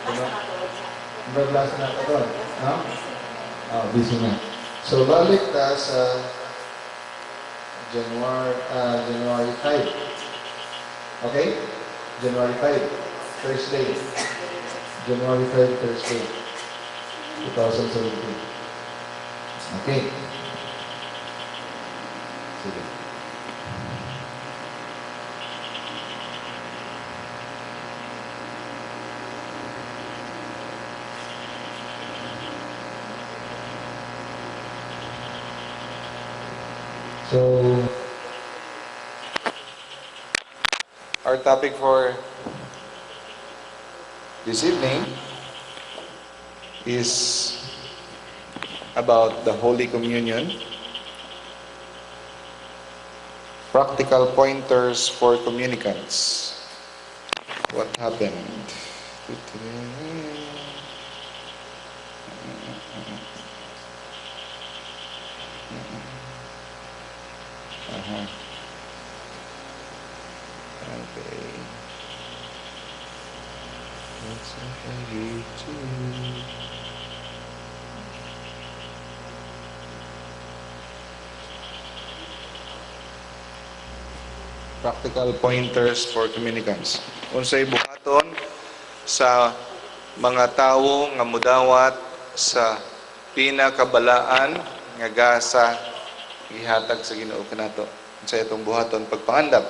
Diba? Murag last na to doon, no? Ah, busy na. So, balik ta sa January 5. Okay? January 5, Thursday. January 5, Thursday, 2017. Okay. Sige. So, our topic for this evening is about the Holy Communion, practical pointers for communicants. What happened? Uh-huh. Okay. Let's YouTube. Practical pointers for communicants. Unsay buhaton sa mga tawo nga mudawat sa pinakabalaan nga gasa gihatag sa Ginoo kanato. Unsay atong buhaton pagpangandam?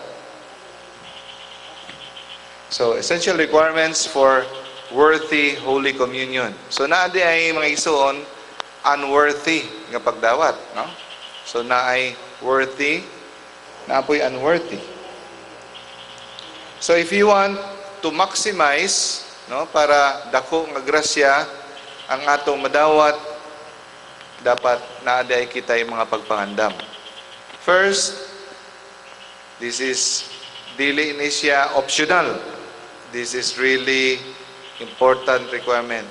So, essential requirements for worthy Holy Communion. So, naa di ay mga igsuon, unworthy nga pagdawat, no? So, naay worthy, naa po'y unworthy. So, if you want to maximize, no, para dako nga grasya ang atong madawat, dapat naa di ay kita yung mga pagpangandam. First, this is dili ni siya optional. This is really important requirement.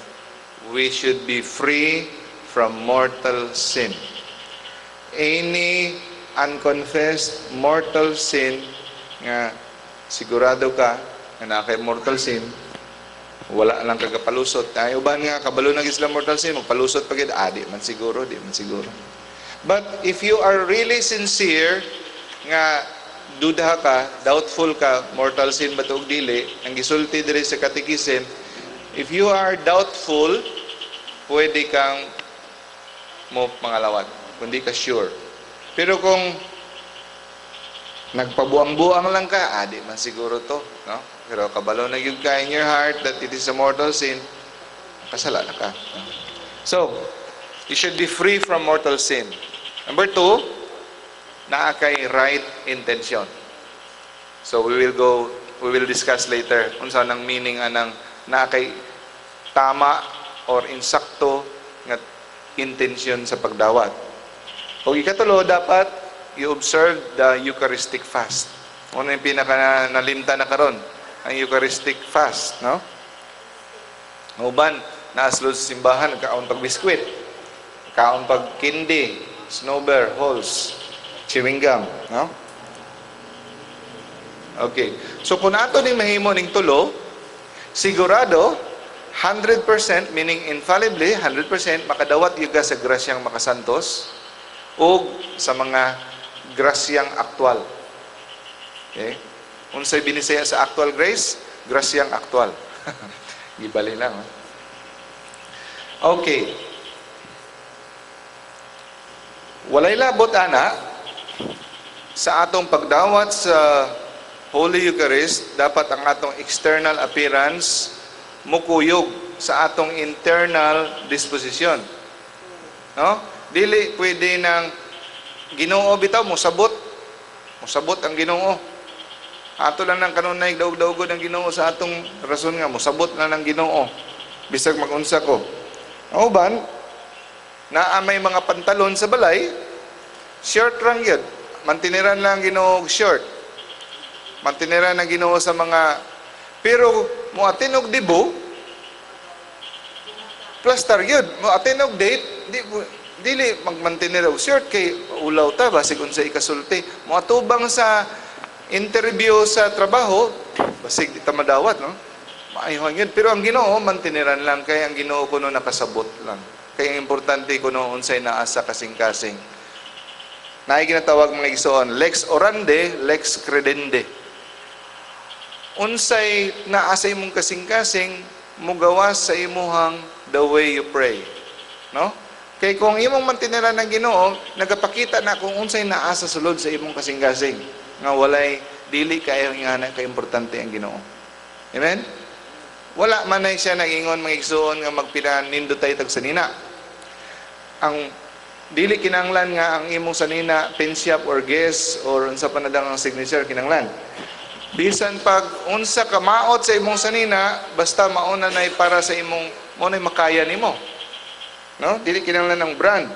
We should be free from mortal sin. Any unconfessed mortal sin nga sigurado ka nga naa kay mortal sin, wala lang kagapalusot. Ay, uban nga kabalo na sila mortal sin, magpalusot pa gid, di man siguro, di man siguro. But if you are really sincere nga duda ka, doubtful ka, mortal sin ba to og dili, ang gisulti diri sa catechism, if you are doubtful, pwede kang mo pangalawat, kung di ka sure. Pero kung nagpabuang-buang lang ka, di man siguro to, no? Pero kabalo na gyud ka in your heart that it is a mortal sin, kasala na ka. No? So, you should be free from mortal sin. Number 2, naa kay right intention. So we will discuss later unsa nang meaning anang naa kay tama or insakto nga intention sa pagdawat. O ikatulo, dapat you observe the Eucharistic fast. Ano yung pinaka nalimta na karon? Ang Eucharistic fast, no? Uban, naaslod sa simbahan, kaon pag biskwit, kaon pag candy, snowbear, halls, chewing gum, no? Okay. So kung ato ning mahimo ning tulo, sigurado 100%, meaning infallibly 100% makadawat gyud ka sa grasyang makasantos ug sa mga grasyang aktual. Okay? Unsay binisaya sa actual grace? Grasyang aktual. Gibali lang. Ha? Okay. Walay labot ana sa atong pagdawat sa Holy Eucharist, dapat ang atong external appearance mukuyog sa atong internal disposition. No? Dili pwede nang Ginoo bitaw mosabot. Mosabot ang Ginoo. Ato lang nang kanunay daog-daogod ang Ginoo sa atong rason nga mosabot na ng Ginoo bisag magunsa ko. Ang uban naa may mga pantalon sa balay, short rang gyud. Mantiniran lang Ginoo og short. Mantiniran ang Ginoo sa mga, pero moatin og dibo plastar gyud, moatin og date, di dili magmantinir og short kay ulaw ta basig unsa ikasulti. Moatubang sa interview sa trabaho, basig di ta madawat, no? Maayuhan yun. Pero ang Ginoo, mantiniran lang. Kaya ang Ginoo kuno nakasabot lang. Kaya ang importante kuno unsay naa sa kasing-kasing. Naay ginatawag, mga igsoon, lex orandi, lex credendi. Unsay naa sa imong kasing-kasing, mugawas sa imuhang the way you pray. No? Kay kung imong mantiniran ng Ginoo, nagapakita na kung unsay naa sa sulod sa imong kasing-kasing nga walay dili kayo nga na ka-importante ang Ginoo. Amen? Wala man na siya nag-ingon, mga igsoon, nga magpinanindot tayo tag sanina. Ang dili kinanglan nga ang imong sanina Penshoppe or Guess or unsa pa na ang signature kinanglan. Bisan pag unsa ka maot sa imong sanina, basta mauna nay para sa imong mo nay makaya nimo. No? Dili kinanglan ng brand.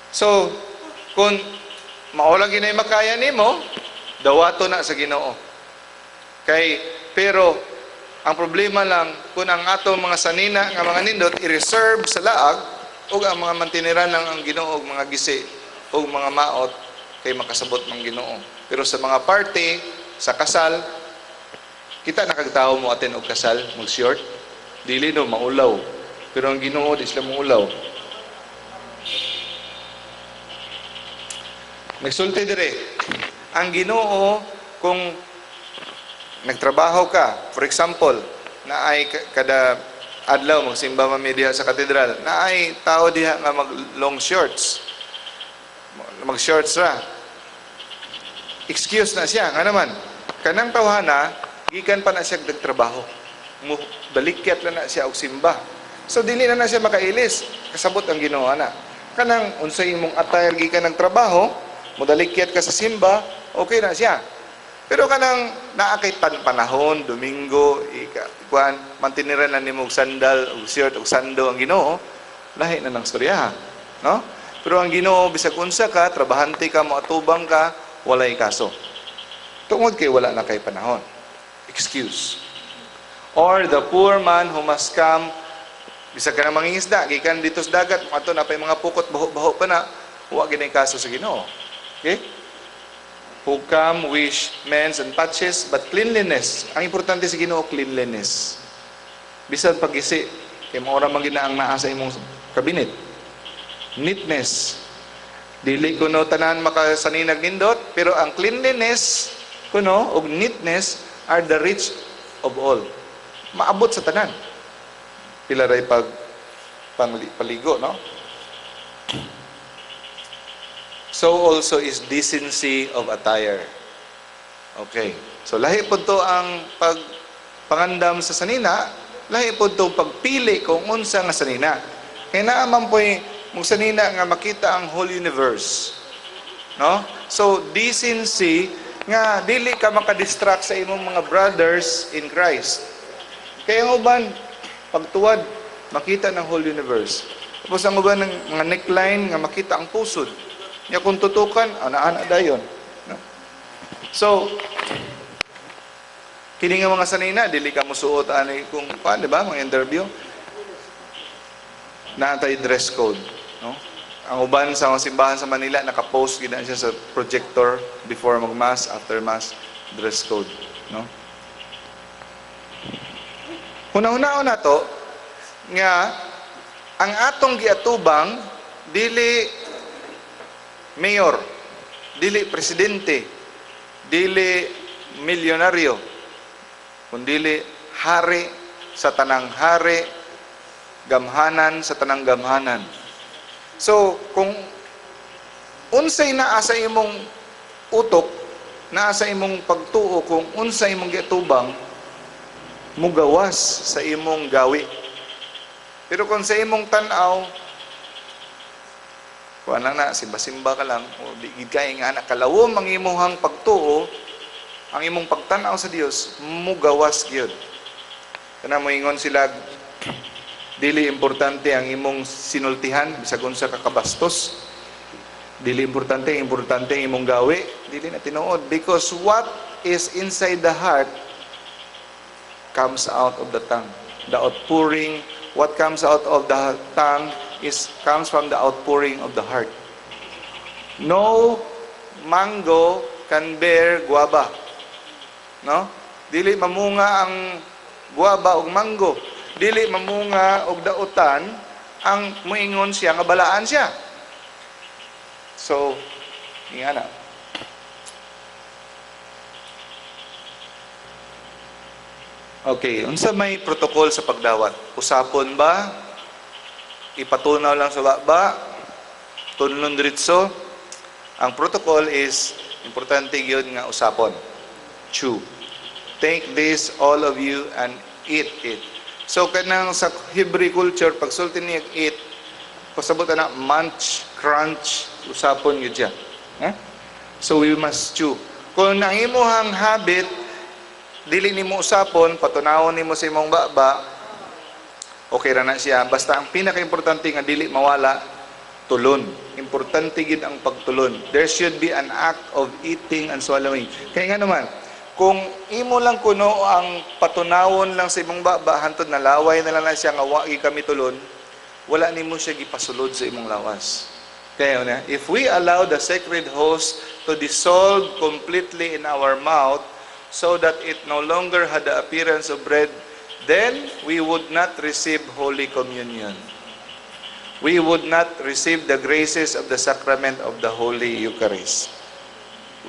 So, kung mao lang ginay makaya nimo, dawato na sa Ginoo. Kay pero ang problema lang kung ang ato mga sanina nga mga nindot i-reserve sa laag ug ang mga mantiniran lang ang Ginoo og mga gisi ug mga maot kay makasabot mang Ginoo. Pero sa mga party, sa kasal, kita nakagtawo mo atin og kasal, mag short, dili no maulaw. Pero ang Ginoo di sila maulaw. Nagsulti dire. Ang Ginoo, kung nagtrabaho ka, for example, na ay kada adlaw magsimba man mi diha sa katedral, na ay tao diha nga mag long shorts. Mag shorts ra. Excuse na siya, nga naman. Kanang tawhana, gikan pa na siya nagtrabaho. Balikyat lang na siya og simba. So dili na na siya makailis. Kasabot ang Ginoo na. Kanang unsay imong attire gikan nagtrabaho, modalikyat ka sa simba, okay na siya. Pero kanang naa kay panahon, Domingo, ika, kuan, mantiniran na nimo og sandal, og shirt, og sando ang Ginoo, lahi na ng storya, no? Pero ang Ginoo, bisag unsa ka, trabahante ka, moatubang ka, walay kaso. Tungod kay wala na kay panahon. Excuse. Or the poor man who must come, bisag ka na mangingisda, gikan dito sa dagat, ato na pa'y mga pukot, baho-baho pa na, wa ginay kaso sa Ginoo. Okay? Who come wish mends and patches, but cleanliness. Ang importante sa Ginoo, cleanliness. Bisan pag-isi, kay maura man gina ang naa sa imong kabinet. Neatness. Dili kuno tanan makasaninag nindot, pero ang cleanliness kuno ug neatness are the rich of all. Maabot sa tanan. Pila ray pag paligo, no? So also is decency of attire. Okay. So lahi po to ang pagpangandam sa sanina, lahi po to pagpili kung unsa nga sanina. Kaya naa man po'y mong sanina nga makita ang whole universe. No? So decency nga dili ka makadistract sa imong mga brothers in Christ. Kaya ang uban pagtuwad makita ng whole universe. Tapos ang uban ng mga neckline nga makita ang pusod. Nya kung tutukan, ana-ana dayon. No? So, kini nga mga sanina, dili ka mosuot ani kung paano, di ba, mga interview. Naa tay dress code, no? Ang uban sa mga simbahan sa Manila, naka-post gina siya sa projector before mag-mass, after mass, dress code, no? Huna-hunaon na to nga ang atong giatubang dili mayor, dili presidente, dili milyonaryo, kundili hari sa tanang hari, gamhanan sa tanang gamhanan. So, kung unsay naa sa imong utok, naa sa imong pagtuo, kung unsay imong giatubang, mugawas sa imong gawi. Pero kung sa imong tan-aw, kuan lang na, simba-simba ka lang, o di gid kay nga anak, kalawom ang imuhang pagtuo, ang imong pagtan-aw sa Dios, mugawas gyud. Kana moingon sila, dili importante ang imong sinultihan, bisag unsa ka kabastos. Dili importante, importante ang imong gawi, dili na tinuod, because what is inside the heart comes out of the tongue. The outpouring, what comes out of the tongue is comes from the outpouring of the heart. No mango can bear guava. No? Dili mamunga ang guaba og manggo. Dili mamunga og dautan ang muingon siya nga balaan siya. So, ingana. Okay, unsa may protocol sa pagdawat? Usapon ba? Ipatunaw lang sa baba? Tunlon diretso? Ang protocol is importante gyud nga usapon. Chew. Take this, all of you, and eat it. So kanang sa Hebrew culture, pagsulti niya eat, pasabot na munch, crunch, usapon gyud siya. Eh? So we must chew. Kung ang imuhang habit, dili nimo usapon, patunawon nimo sa imong baba, okay ra na siya. Basta ang pinaka-importante nga dili mawala, tulon. Importante gid ang pagtulon. There should be an act of eating and swallowing. Kaya nga naman, kung imo lang kuno ang patunawon lang sa imong baba, hantod na laway na lang na siya nga wa gi kami tulon, wala nimo siya gipasulod sa imong lawas. Kaya na, if we allow the sacred host to dissolve completely in our mouth so that it no longer had the appearance of bread, then we would not receive Holy Communion. We would not receive the graces of the sacrament of the Holy Eucharist.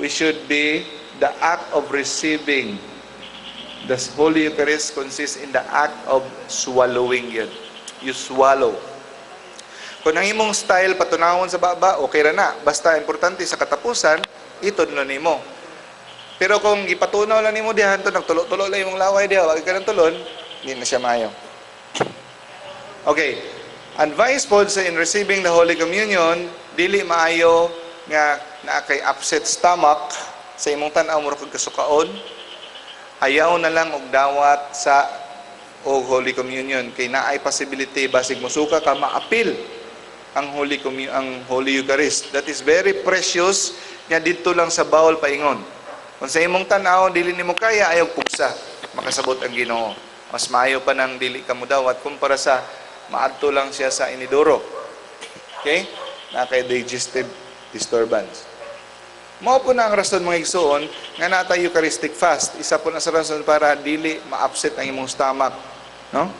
We should be the act of receiving the Holy Eucharist consists in the act of swallowing it. You swallow. Kung ang imong style patunawon sa baba, okay ra na. Basta importante sa katapusan, itudlo nimo. Pero kung ipatunaw lang nimo diha, to nagtulo-tulo lang imong laway diha, wag ka nang tulon, hindi na siya maayo. Okay. Advice po sa in receiving the Holy Communion, dili maayo nga naa kay upset stomach sa imong tan-aw mura kag kasukaon. Ayaw na lang og dawat sa og Holy Communion kay naay possibility basig mosuka ka maapil ang Holy Communion, ang Holy Eucharist. That is very precious nga didto lang sa bawol paingon. Kung sa imong tan-aw dili nimo kaya, ayaw pugsa, makasabot ang Ginoo. Mas maayo pa nang dili ka modawat kumpara sa maadto lang siya sa inidoro. Okay? Na kay digestive disturbance. Mao po na ang rason mga igsuon nga naa tay Eucharistic fast. Isa po na sa rason para dili ma-upset ang imong stomach, no?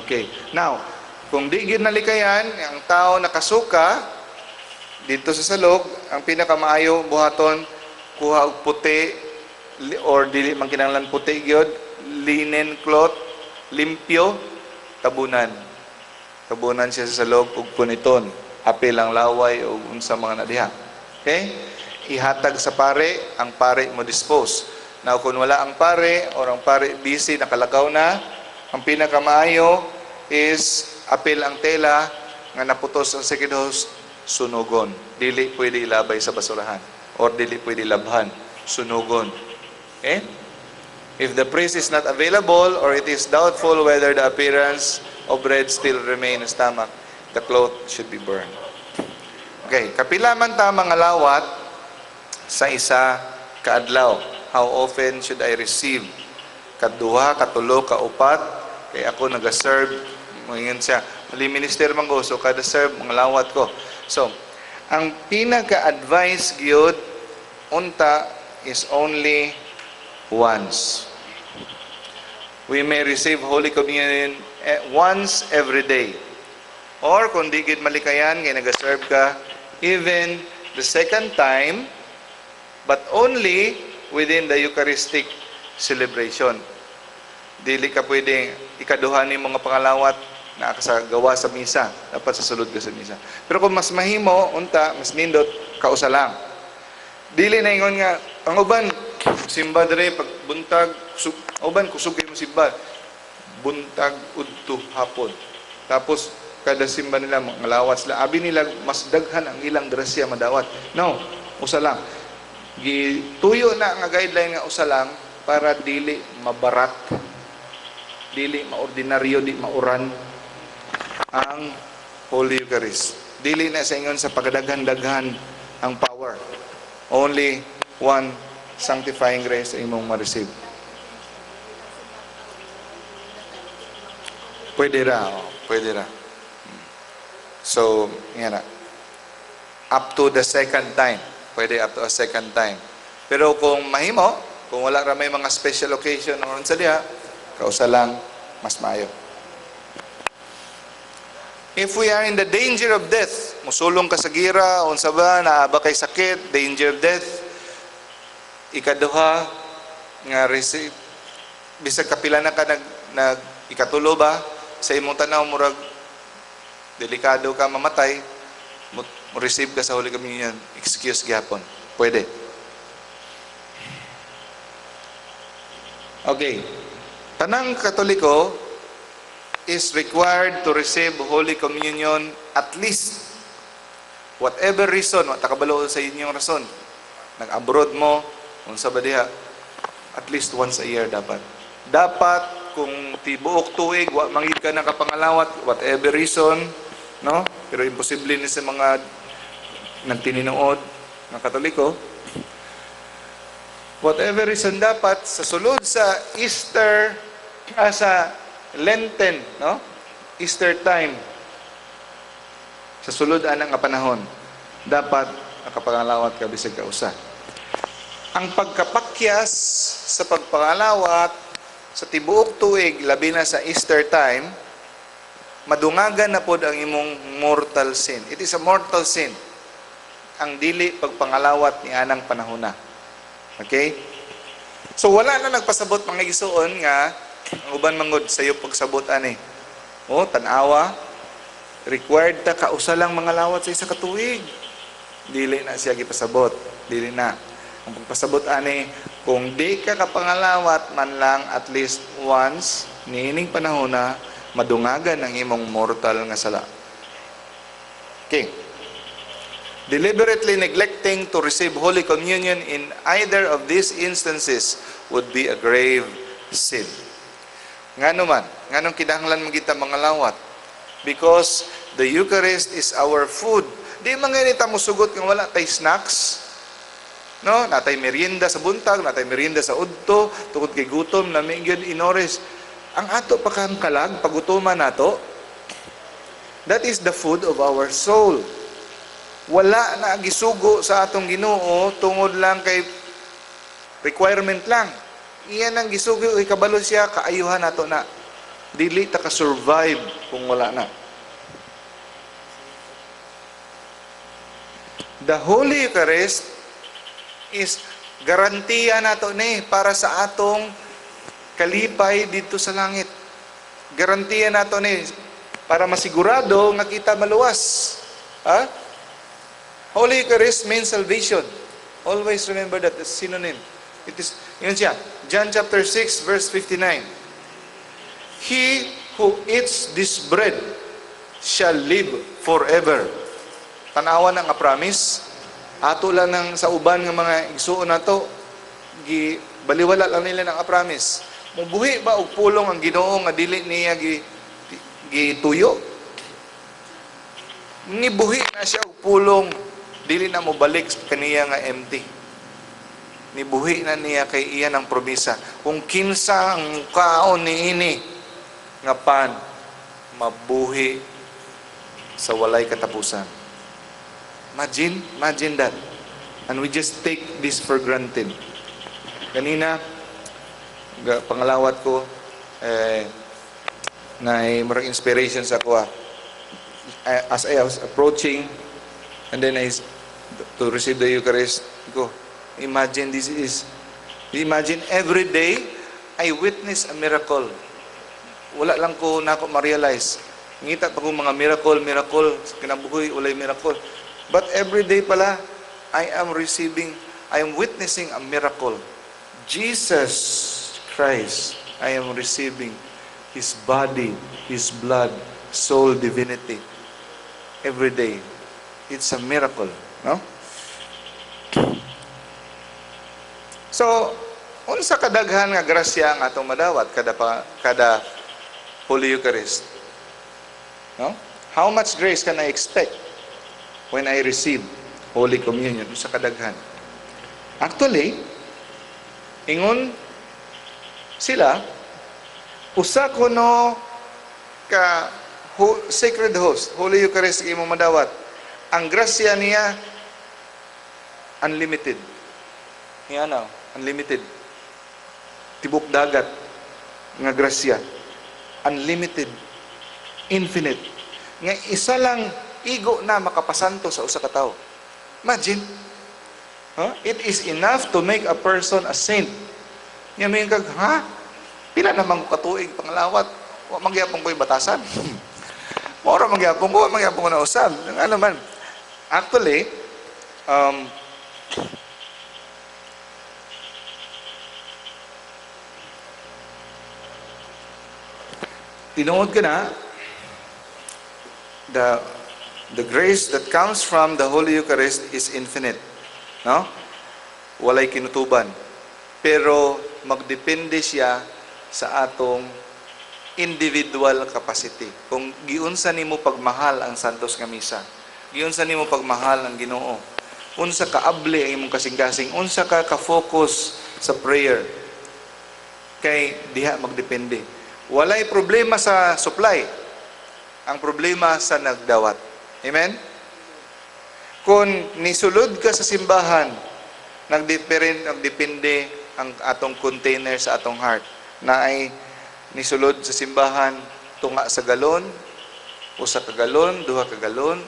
Okay. Now, kung di gyud nalikayan ang tao nakasuka dito sa salog, ang pinakamaayo buhaton kuha og puti or dili man kinahanglan puti gyud, linen cloth, limpyo, tabunan. Tabunan siya sa salog og puniton, apil ang laway og unsa mga nadiha. Okay? Ihatag sa pare, ang pare mo dispose. Now, kung wala ang pare or ang pare busy, nakalakaw na, ang pinakamaayo is apil ang tela nga naputos ang sacred host, sunugon. Dili pwede ilabay sa basurahan or dili pwede labhan, sunugon. Okay? If the priest is not available or it is doubtful whether the appearance of bread still remain in stomach, the cloth should be burned. Okay, kapila man ta mga lawat sa isa kaadlaw. How often should I receive? Kaduha, katulo, kaupat. Kay ako naga-serve, ngayon siya, mali minister man ko, so kada serve, mga lawat ko. So, ang pinaka-advice gyud unta is only once. We may receive Holy Communion once every day. Or kung di gid malikayan, kay naga-serve ka, even the second time, but only within the Eucharistic celebration. Dili ka pwedeng ikaduha ni mga pangalawat na sa gawa sa misa. Dapat sa sulod ka sa misa. Pero kung mas mahimo, unta, mas nindot, kausa lang. Dili na ingon nga, ang uban, simba dere, pag buntag, kusog, uban, kusog kayo mo simba. Buntag, udto, hapon. Tapos, kada simba nila, mangalawat sila. Abi nila, mas daghan ang ilang grasya madawat. No, usa lang. Gituyo na nga guideline nga usa lang para dili mabarat, dili maordinaryo, di mauran ang Holy Eucharist. Dili na sa ingon sa pagdaghan-daghan ang power. Only one sanctifying grace ang imong ma-receive. Pwede ra, oh, pwede ra. So, yan na. Up to the second time. Pwede up to a second time. Pero kung mahimo, kung wala ra may mga special occasion or unsa diha, kausa lang mas maayo. If we are in the danger of death, musulong ka sa gira, unsa ba, naa ba kay sakit, danger of death, ikaduha nga receive, bisag kapila na ka nag ikatulo ba, sa imong tanaw murag delikado ka mamatay, mo receive ka sa Holy Communion, excuse gyapon. Pwede. Okay. Tanang Katoliko is required to receive Holy Communion at least, whatever reason, wa ta kabalo sa inyong rason. Nag-abroad mo, unsa ba diha, at least once a year dapat. Dapat kung tibuok tuig wa man gyud ka nakapangalawat, whatever reason, no? Pero imposible ni sa mga nagtininood ng Katoliko. Whatever reason, dapat sa sulod sa Easter, sa Lenten, no? Easter time, sa sulod ana nga panahon, dapat nakapangalawat ka bisag kausa. Ang pagkapakyas sa pagpangalawat sa tibuok tuig, labi na sa Easter time, madungagan na pod ang imong mortal sin. It is a mortal sin ang dili pagpangalawat ni anang panahon na. Okay? So wala na nagpasabot, mga igsuon, nga ang uban mangod sayo pagsabot ani. Oh, tan-awa, required ta kausa lang mangalawat sa isa ka tuig. Dili na siya gipasabot. Dili na. Ang pagpasabot ani, kung di ka kapangalawat man lang at least once niining panahon na, madungagan ang imong mortal nga sala. Okay. Deliberately neglecting to receive Holy Communion in either of these instances would be a grave sin. Ngano man? Nganong kinahanglan man kita mangalawat? Because the Eucharist is our food. Di man gani ta musugot nga wala tay snacks. No, natay merienda sa buntag, natay merienda sa udto, tungod kay gutom lami gyud inores. Ang ato pa kang kalag pagutuman nato. That is the food of our soul. Wala na gisugo sa atong Ginoo tungod lang kay requirement lang. Iyan ang gisugo kay kabalo siya kaayuhan nato na. Dili ta ka survive kung wala na. The Holy Eucharist is garantiya nato ni para sa atong kalipay dito sa langit. Garantiya nato ni para masigurado nga kita maluwas. Ha? Holy Eucharist means salvation. Always remember that, it's synonym. It is, yun siya, John chapter 6 verse 59. "He who eats this bread shall live forever." Tanawan ang promise. Ato lang ng sa uban nga mga igsuon nato, gi baliwala lang nila ng promise. Mubuhi ba og pulong ang Ginoo nga dili niya gituyo? Nibuhi na siya og pulong, dili na mobalik kaniya nga empty. Nibuhi na niya kay iya ng promisa. Kung kinsa ang kaon niini nga pan, mabuhi sa walay katapusan. Imagine, imagine that. And we just take this for granted. Kanina, pangalawat ko, na murag inspiration sa ako. As I was approaching, and then I to receive the Eucharist, ko, imagine this is, imagine every day, I witness a miracle. Wala lang ko na ako ma-realize. Ngita pa ko mga miracle, miracle, kinabuhi, walay miracle. But every day pala, I am receiving, I am witnessing a miracle. Jesus Christ, I am receiving His body, His blood, soul, divinity. Every day. It's a miracle, no? So, unsa kadaghan nga grasya ang atong madawat kada Holy Eucharist? No? How much grace can I expect when I receive Holy Communion? Unsa kadaghan? Actually, ingon sila, usa kuno ka sacred host, Holy Eucharist imong madawat. Ang grasya niya Unlimited. Yan na, unlimited. Tibok dagat nga grasya. Unlimited. Infinite. Nga isa lang igo na makapasanto sa usa ka tawo. Imagine. Huh? It is enough to make a person a saint. Nga may kag, ha? Pila naman ko katuig pangalawat. Wa man gyapon ko'y batasan. Mora man gyapon ko, wa man gyapon ko na usab. Ano man. Actually, tinuod ka na, the grace that comes from the Holy Eucharist is infinite. No? Walay kinutuban. Pero magdepende siya sa atong individual capacity. Kung giunsa nimo pagmahal ang Santos nga Misa, giunsa nimo pagmahal ang Ginoo, unsa ka abli ang imong kasing-kasing, unsa ka ka-focus sa prayer, kay diha magdepende. Walay problema sa supply. Ang problema sa nagdawat. Amen? Kung nisulod ka sa simbahan, nagdepende ang atong container sa atong heart na ay nisulod sa simbahan tunga sa galon, usa ka galon, duha ka galon,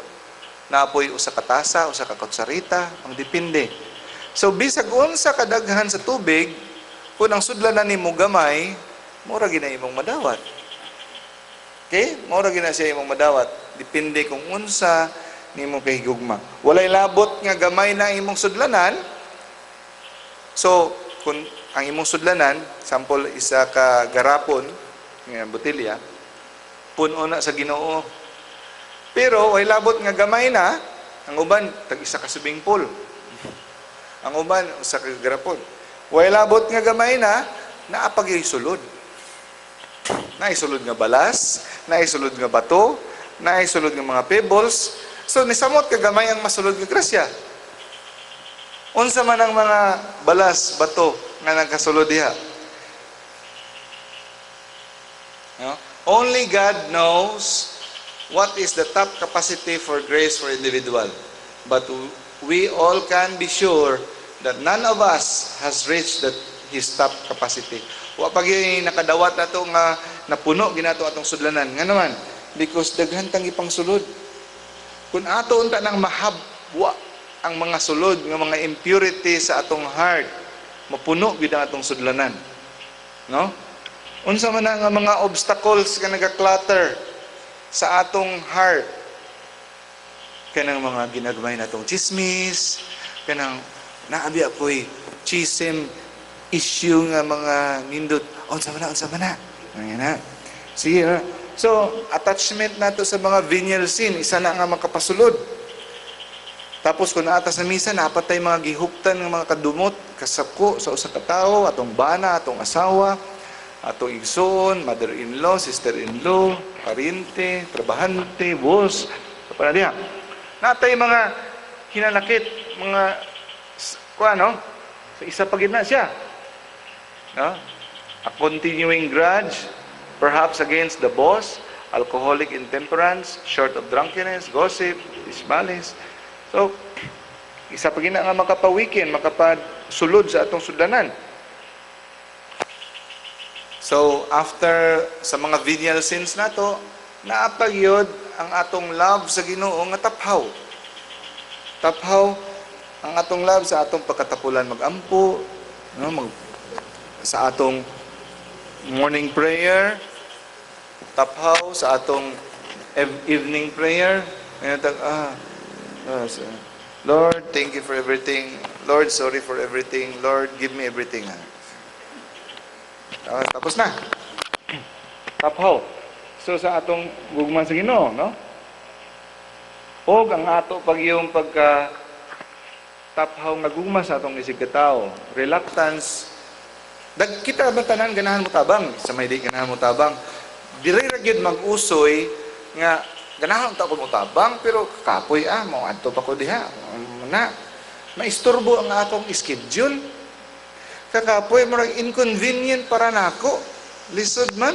naapoy usa ka tasa, usa ka kutsarita, ang depende. So bisag unsa kadaghan sa tubig, kung ang sudlanan nimo gamay, mura gina imong madawat. Okay? Mura gina siya imong madawat. Depende kung unsa nimo kahigugma. Walay labot nga gamay na imong sudlanan. So, kung ang imong sudlanan, sample isa ka garapon nga botelya, puno na sa Ginoo. Pero walay labot nga gamay na, ang uban tag isa ka swimming pool. Ang uban usa ka garapon. Walay labot nga gamay na, naapagay sulod. Naisulod nga balas, naisulod nga bato, naisulod nga mga pebbles. So nisamot ka gamay ang masulod nga grasya. Unsa man ang mga balas, bato nga nagkasulod diha? No? Only God knows what is the top capacity for grace for individual. But we all can be sure that none of us has reached his top capacity. Wa pa gyud nakadawat nato nga napuno ginato atong sudlanan. Nga naman, because daghan tang ipangsulod. Kung ato unta nang mahabwa ang mga sulod nga mga impurity sa atong heart, mapuno gyud ang atong sudlanan. No? Unsa man ang mga obstacles nga naga-clutter sa atong heart? Kanang mga ginagmay natong chismis, kanang naabi ako'y chism issue nga mga nindot. Unsa man na, unsa man na. Ayan na. Sige na. So, attachment nato sa mga venial sin, isa na nga makapasulod. Tapos kung naata sa misa, napatay mga gihuptan ng mga kadumot, kasako sa usa ka tawo, atong bana, atong asawa, atong igsoon, mother-in-law, sister-in-law, pariente, trabahante, boss, para diha. Natay mga hinanakit, mga kuano, sa isa pa gid na siya. No? A continuing grudge, perhaps against the boss, alcoholic intemperance, short of drunkenness, gossip, malice. So, isa pa gina nga makapawikin, makapasulod sa atong sudlanan. So, after sa mga venial sins nato, naapagyod ang atong love sa Ginoo nga taphaw. Taphaw ang atong love sa atong pagkatapulan magampo, no, sa atong morning prayer, taphaw sa atong evening prayer. Lord, thank you for everything. Lord, sorry for everything. Lord, give me everything. Tapos na. Taphaw. So sa atong gugma sa Ginoo, no? Og ang ato pag iyong pagka taphaw nga gugma sa atong isig katao, reluctance. Dag kita ba tanan ganahan mo tabang, sa may di ganahan mo tabang. Dili ra gyud mag-usoy nga ganahan ta ko mo tabang pero kapoy mo adto pa ko diha. Na maisturbo ang akong schedule. Kakapoy murag inconvenient para nako. Lisod man.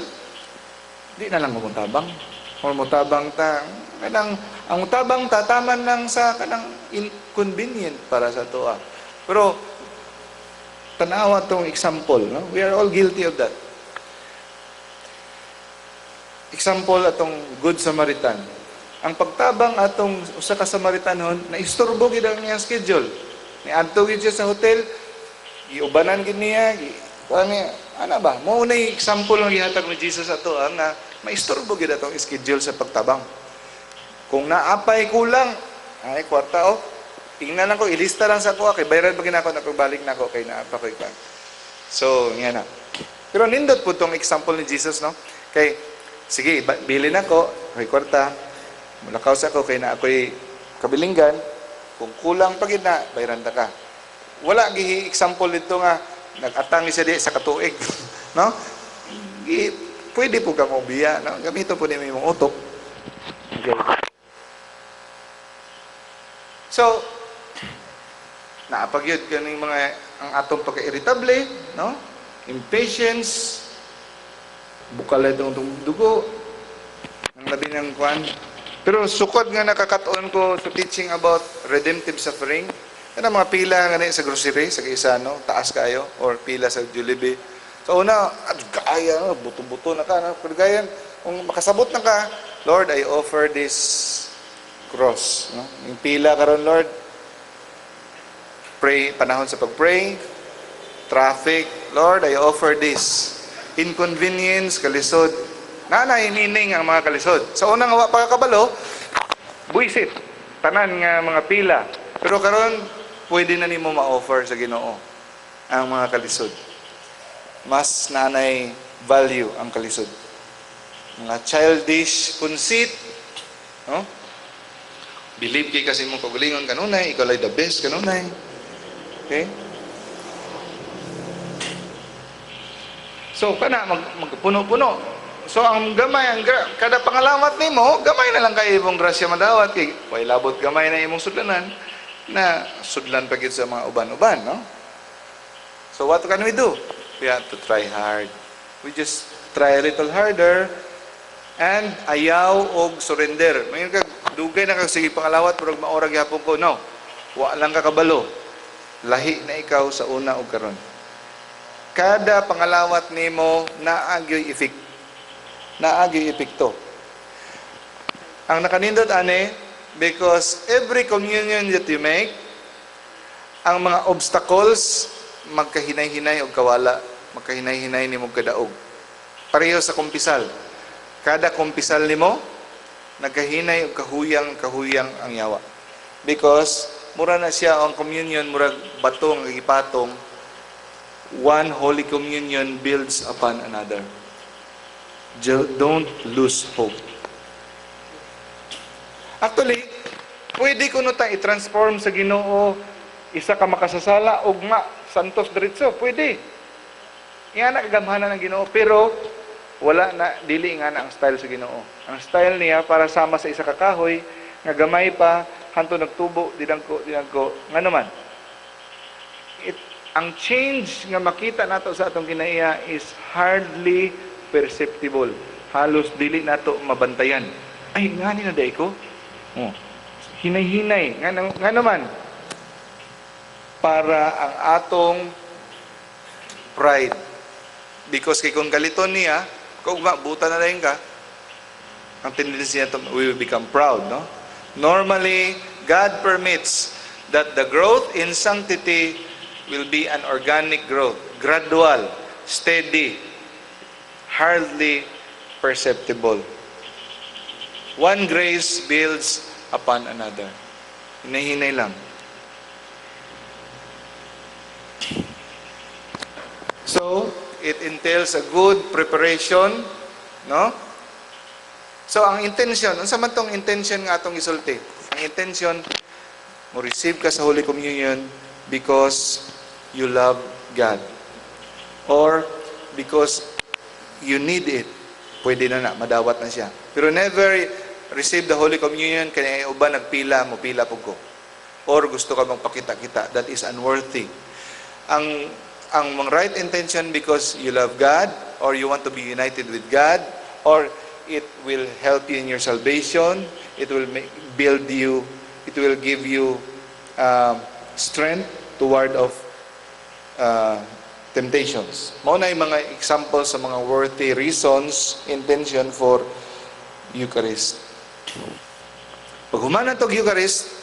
Di na lang mo tabang. Or mo tabang ta kanang ang tabang tataman lang sa kanang inconvenient para sa toa. Pero tanawa tong example, no? We are all guilty of that. Example atong Good Samaritan. Ang pagtabang atong usa ka Samaritanon, naistorbo gid ang iyang schedule. Niadto gid siya sa hotel, giubanan gid niya, gi kuan niya, ana ba? Mao na yung example nga gihatag ni Jesus ato ang nga maistorbo gid atong schedule sa pagtabang. Kung naapay kulang, ay kwarta oh. Tingnan lang ko, ilista lang sa ako, kay bayran pa ginako na pagbalik nako kay naa pa ko'y kwan. So, nga na. Pero nindot po tong example ni Jesus, no? Kay, sige, bilin ako, kay kwarta, mulakaw sa ako, kay na ako'y kabilinggan, kung kulang pa gid na, bayran ta ka. Wala gi example dito nga, nag-atang siya di sa katuig, no? Gi, pwede po ka mo biya, no? Gamito po ni imong utok. Okay. So, naapagyod kaning mga ang atong pagka-irritable, no? Impatience, bukal itong dugo, ang labi ng kwan. Pero sukod nga nakakatuon ko sa teaching about redemptive suffering, kana mga pila nga ni sa grocery, sa Gaisano, taas kayo, or pila sa Jollibee. So una, at gaya, no, buto-buto na ka. No? Pero gayan, kung makasabot na ka, "Lord, I offer this cross." No? Yung pila karon, Lord, pray, panahon sa pag-pray, traffic, "Lord, I offer this. Inconvenience, kalisod." Na na meaning ang mga kalisod. Sa unang wa pa kabalo, buisit, tanan nga mga pila. Pero karon pwede na nimo ma-offer sa Ginoo ang mga kalisod. Mas nanay value ang kalisod. Mga childish conceit, no? Believe kay kasi mong kagalingon kanunay, ikaw lay the best kanunay. Okay? So kana mag magpuno-puno. So ang gamay ang kada pangalawat nimo, gamay na lang kay imong grasya madawat kay way labot gamay na imong sudlanan na sudlan pa gyud sa mga uban-uban, no? So what can we do? We have to try hard. We just try a little harder and ayaw og surrender. Mayon ka dugay na kag sige pangalawat pero maora gyapon ko, no. Wa lang ka kabalo. Lahi na ikaw sa una og karon. Kada pangalawat nimo naa gyoy effect. Naa gyoy epekto. Ang nakanindot ani, because every communion that you make, ang mga obstacles magkahinay-hinay og kawala, magkahinay-hinay nimo kadaog. Pareho sa kumpisal. Kada kumpisal nimo nagkahinay og kahuyang kahuyang ang yawa. Because mura na siya ang communion, murag bato nga gipatong. One Holy Communion builds upon another. Don't lose hope. Actually, pwede ko no ta i-transform sa Ginoo isa ka makasasala ug ma santos diretso, pwede. Nga na kagamhanan ng Ginoo, pero wala na, dili nga na ang style sa Ginoo. Ang style niya para sama sa isa ka kahoy nga gamay pa hanto nagtubo didangko didangko nga naman. Ang change nga makita nato sa atong kinaiya is hardly perceptible. Halos dili nato mabantayan. Ay, ngani na day ko? Oh. Hinay-hinay. Nga naman, para ang atong pride. Because kay kung galiton niya, kung buta na rin ka, ang tendency niya, we will become proud, no? Normally, God permits that the growth in sanctity will be an organic growth, gradual, steady, hardly perceptible. One grace builds upon another. Hinay-hinay lang. So, it entails a good preparation, no? So, ang intention, unsa man tong intention nga atong isulti? Ang intention, mo receive ka sa Holy Communion because you love God. Or because you need it. Pwede na na, madawat na siya. Pero never receive the Holy Communion kaya uban nagpila, mo pila pug ko. Or gusto ka magpakita-kita. That is unworthy. Ang mga right intention, because you love God, or you want to be united with God, or it will help you in your salvation, it will build you, it will give you strength. to ward off temptations. Mao na yung mga examples sa mga worthy reasons, intention for Eucharist. Pag human na tog Eucharist,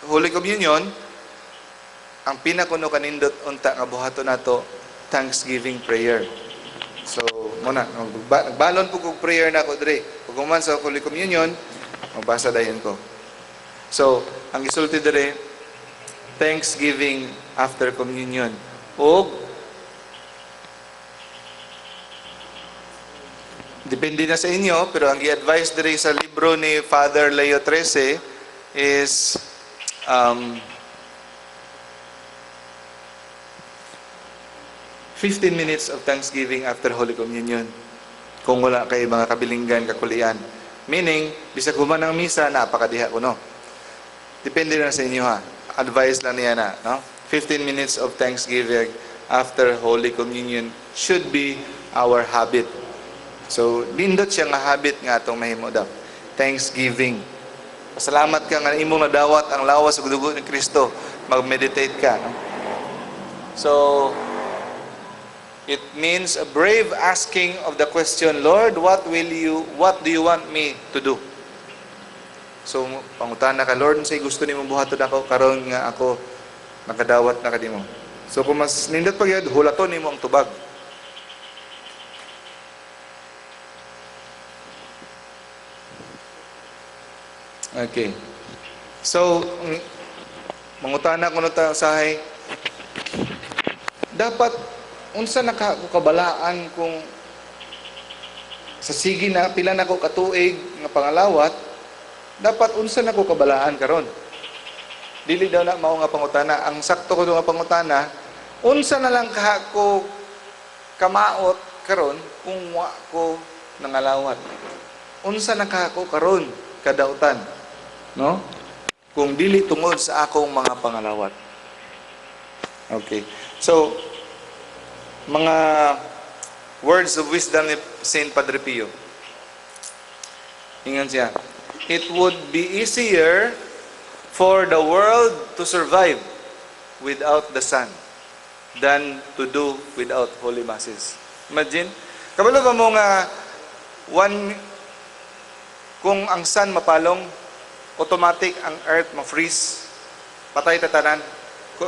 Holy Communion, ang pinakuno kanindot unta nga buhaton nato, thanksgiving prayer. So, mao na, nagbalon po kog prayer na ako diri. Pag human sa Holy Communion, magbasa dayon ko. So, ang gisulti diri, thanksgiving after communion. Og depende na sa inyo, pero ang gi-advise diri sa libro ni Father Leo XIII is 15 minutes of thanksgiving after Holy Communion. Kung wala kay mga kabilinggan, kakulian. Meaning, bisag human ang misa, napakadiha ko, no? Depende na sa inyo, ha. Advice lang niya na, no? 15 minutes of thanksgiving after Holy Communion should be our habit. So, nindot siya nga habit nga atong mahimo daw. Thanksgiving. Pasalamat ka nga imong nadawat ang lawas ug dugo ni Kristo. Mag-meditate ka, no? So, it means a brave asking of the question, "Lord, what do you want me to do?" So, pangutana ka, "Lord, unsay gusto nimo buhaton ako karon nga ako nakadawat na kanimo?" So, kung mas nindot pa gyud, hulaton nimo ang tubag. Okay. So, mangutana kuno ta usahay, dapat unsa na ka ako kabalaan kung sa sige na pila na ko katuig nga pangalawat, dapat unsa na ko kabalaan karon? Dili daw na mao nga pangutana. Ang sakto ko nga pangutana, unsa na lang ka ko kamaot karon kung wa ko nangalawat? Unsa na ka ko karon kadautan, no? Kung dili tungod sa akong mga pangalawat. Okay. So, mga words of wisdom ni Saint Padre Pio. Ingon siya, "It would be easier for the world to survive without the sun than to do without holy masses." Imagine, kabalo ba mo nga one, kung ang sun mapalong, automatic ang earth ma-freeze. Patay tatanan.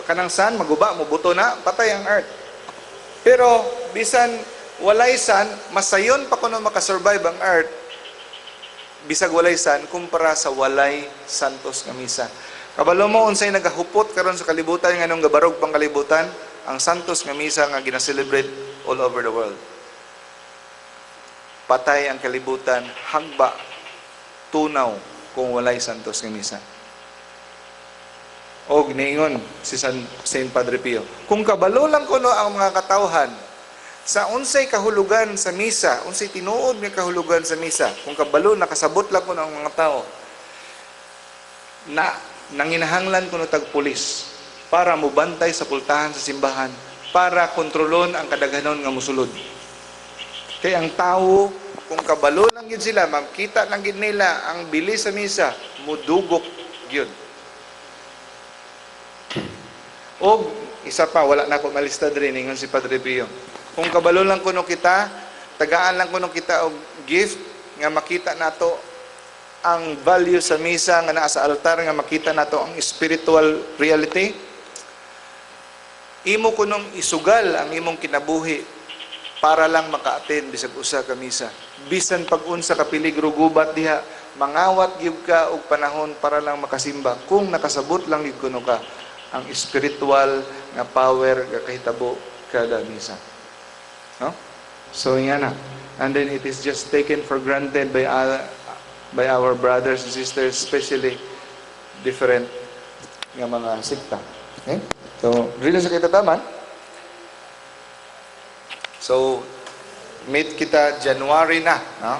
Kanang sun, maguba, mubuto na, patay ang earth. Pero, bisan walay sun, masayon pa kuno makasurvive ang earth, bisag walay sun, kumpara sa walay santos nga misa. Kabalo mo, unsay nagahupot karon sa kalibutan, nganong gabarog pang kalibutan, ang santos nga misa nga gina-celebrate all over the world. Patay ang kalibutan, hagba, tunaw, kung walay santos nga misa. Og niingon si Saint Padre Pio, kung kabalo lang kuno ang mga katawhan sa unsay kahulugan sa misa, unsay tinuod nga kahulugan sa misa, kung kabalo nakasabot lang kuno ang mga tao, na nanginahanglan kuno tag pulis para mobantay sa pultahan sa simbahan, para kontrolon ang kadaghanon nga mosulod. Kay ang tawo, kung kabalo lang gyud sila, makita lang gyud nila ang bili sa misa, mudugok gyud. Og isa pa, wala na ako malista diri, ningon si Padre Pio. Kung kabalo lang kuno kita, tagaan lang kuno kita og gift nga makita nato ang value sa misa nga naa sa altar, nga makita nato ang spiritual reality. Imo kunong isugal ang imong kinabuhi para lang maka-attend bisag usa ka misa. Bisan pag-unsa ka peligro gubat diha, mangawat gyud ka og panahon para lang makasimba. Kung nakasabot lang gyud kuno ka ang spiritual nga power nga kahitabo kada misa. No? So nga na. And then it is just taken for granted by our brothers and sisters, especially different nga mga sikta. Okay? So, dili sa kita taman. So, meet kita January na, no?